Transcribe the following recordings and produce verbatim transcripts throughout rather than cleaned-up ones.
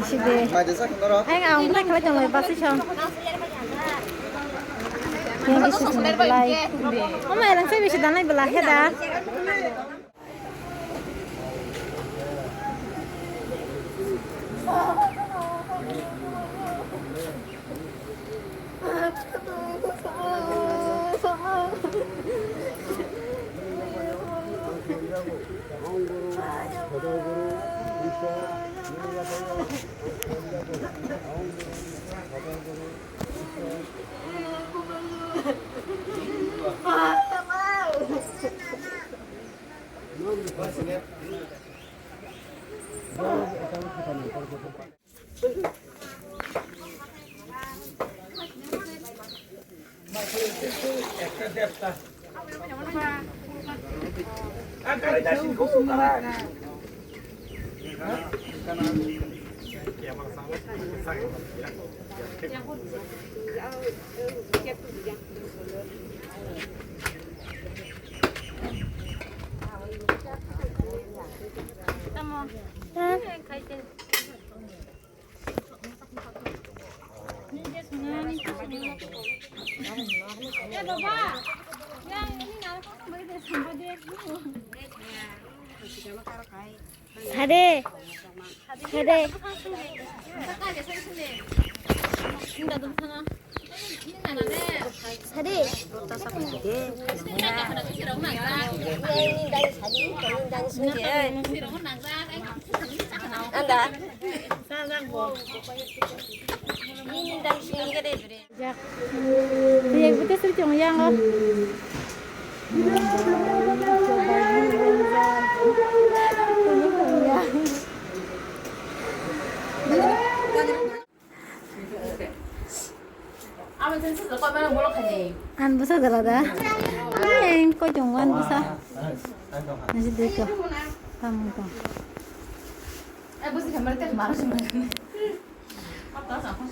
Sidi. Ang ang play khlai tong lai basi song. Yang di susun belai. Mama yang saya bisa danai belah ya dah. Sade. Sade. Sade. Anda. Jak. Twi yak bwtwi sri chong yang o. An bwsa jala da. Ang koi chong an bwsa. Nasi dito. Tamung tong.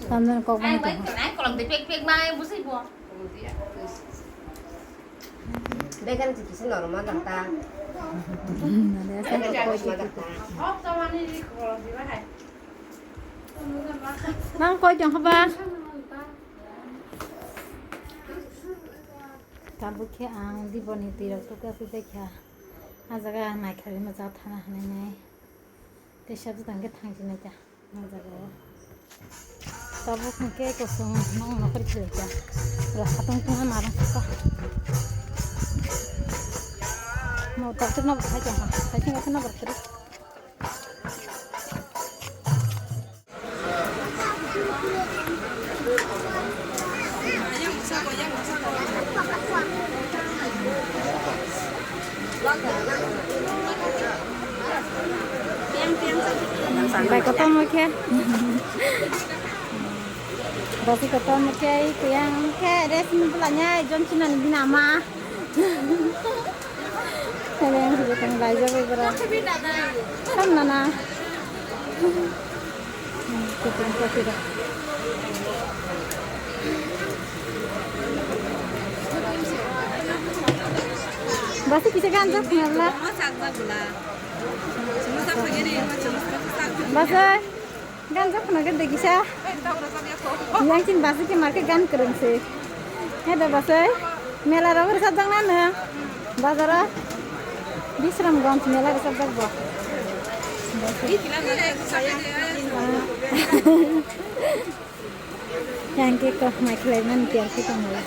Tamdan kok bang tong. Bekan jiki se normal danta. Nade asa koi jiki. Nang koi jong haba. Tabuk khe ang diboni twi rok tukya swijak kha. Ah jaga ang naikharwi ma jak thana hwnwi nai. Tei sabjak tang khe thangsinai ta. Ah jaga o. Tabuk hwnkhe kosong nong nokori khwlai ta. Ro satung tungma narang kha. Mo doctor no bo khai tong kha. Khai tong kha no doctor. Bai kotorma khe. Basi kotorma khe, kuyang khe, rest ni bwlanya, John Cena ni bini ama. Kalian juga tong laijak bai bora. Kan nana. Kutung kopi dah. Basi kisa ganjak nala. Basi. Gan jak phano khe dekisa. Yang chin basi khe market gan kwrwng se. He da basai. Mela rogo rwchapjak na no. Bazaro. Bisramganj mela rwchapjak bo. Yang khe kok mai khlai man tiar khe tongo.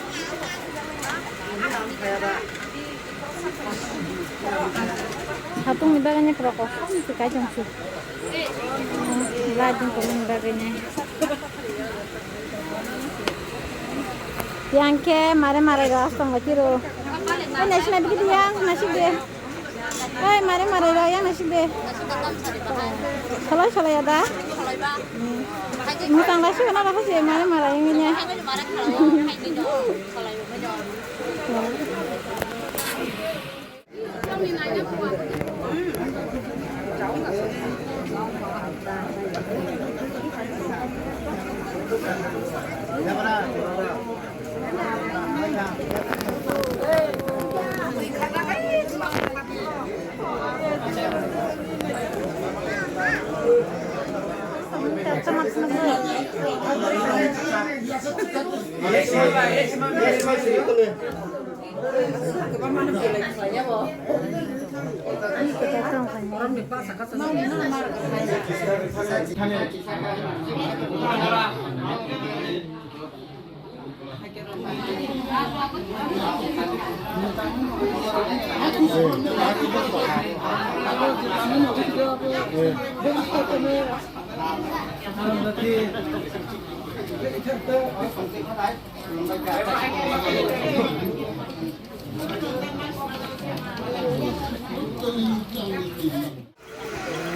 Hatung ni bagwi ni rok kok kok ni kai tong si. Lai ding ko ni bagwi ni. Yang khe mare mare ro astong tiro. Ai nasi na bigi yang nasi de. Ai mare mare ro yang nasi de. Solai solai ada. Mutang lasi na rok si mare mare yang ini.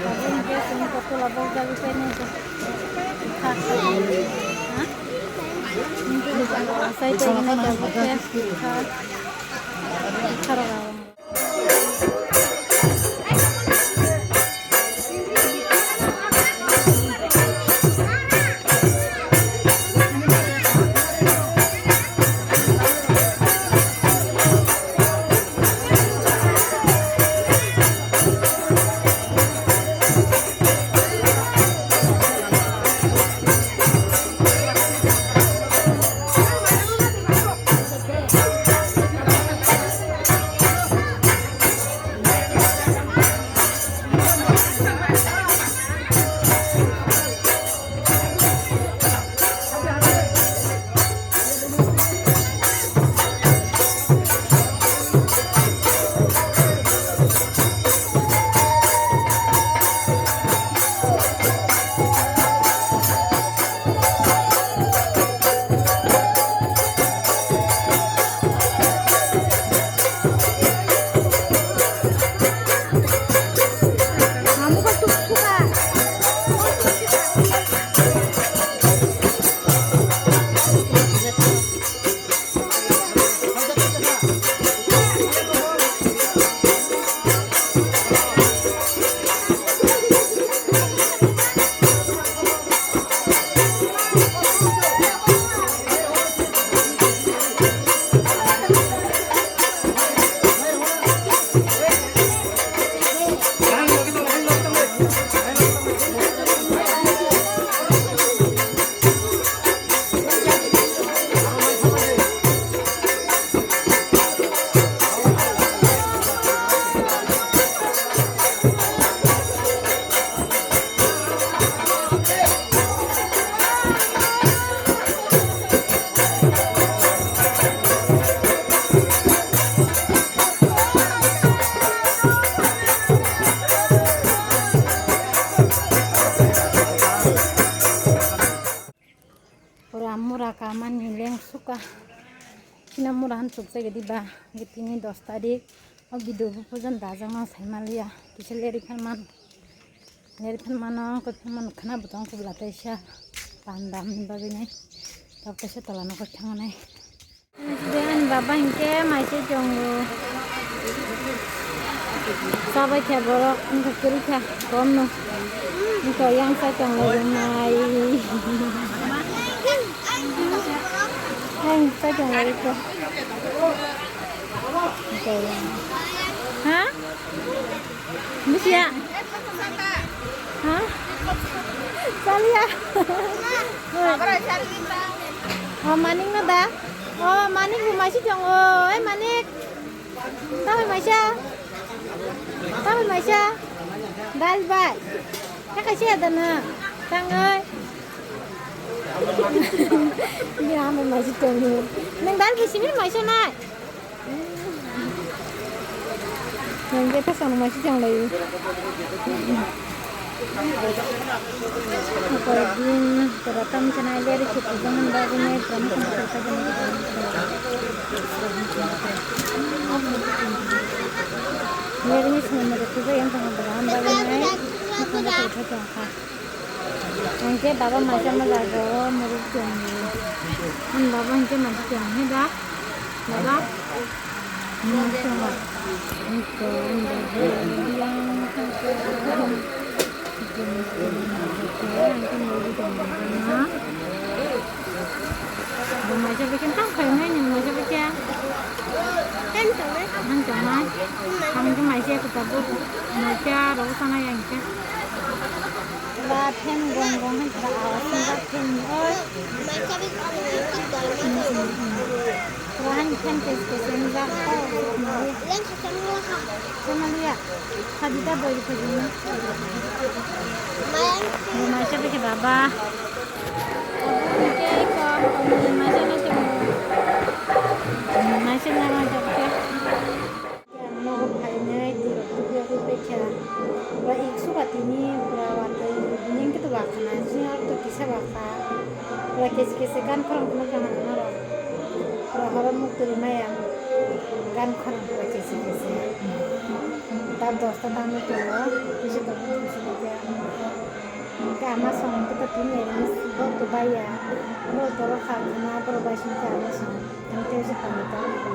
Abo hingke chwng kotola bokjagwi painai kha. Ha? Hingke sai paigwino tabuk khe kha. Kharok abo. Pura mura kamani leng suka. Chini mura han chukjagedi ba, tini dos tarik. O video bo pujon dajak no sai maliya. Kisa leri phan man. Leri phan mano, koi phan mano khana butong kubla taisa. Tam dam ni bagwi nai. Tok taisa tola no koi thang nai. Ani baba hinkhe maise tongo. Chabai kha borok, wngkha kwrwi kha, komno. Wngkha yang sai tonglai rwnai. Yang sai tonglai rwkha. Ha? Bisiya? Ha? Chaliya? Oh, manik no da? Oh, manik bo maisi tongo. Ei, manik. Tamai maisa. Tamai maisa. Dal bai. Khe kaisa ya da na. Tangoi. Ni amai maisi tongo. Nang dal bai simi maisa nai. Yang kita sama masih yang lain. Koi din, pura tam chana leri khupu jaman bagwi nai, pura mukang pura ka jaman. Leri ni sumui mada tuja yang tong pura ham bagwi nai, mukang pura ka jangkha. Hingke baba maisa majago muruk tongwi. Ani baba hingke maisa tong he da? Baba? Muruk tongo. Hingke ani baba yang tongkha. Hingke muruk tongo. Bo maisa bikhe tam khainai ni maisa bikhe. Tam tongnai. Tam tongnai. Tam hingke maisa kutabuk. Maisa rok sanai hingke. Ba fan gong gong hai kha, awas sinjak fan ni oi. Pura hai fan kes kes sinjak. Chama liya. Khadi ta boi khadi ni. Bo mai se bisi baba. Abo ni ke ko, ko ni mai se na se. Mai se na ma jab ke. Nogo phainai tirok tubui tubui kha. Pura ik suka tini pura watwi bini wngkhe to bakha na, sini oro to kisa bakha. Pura kesi kesi gan khorang khorang kha hwnwi norok. Pura horo muk twi maya gan khorang pura kesi kesi. Tar dosta tangwi tongo, kisa tongo kisa kisa. Hwnkhe ama song hwnkhe to tini ermis bo to baiya. Bo toro kha khna borok bai singkhe ama song. Ang tei se pangwi tong kha.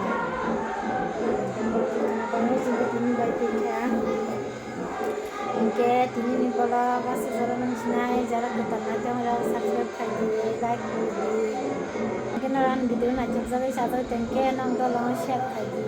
Ang tei se pangwi tong kha. Hwnkhe tini ni vlog aswk jora nung sinai, jara kwtal nai tong rok subscribe khai di, like khai di. Hwnkhe norok ani video naithok jagwi sajagwi tongkhe nong dolo share khai di.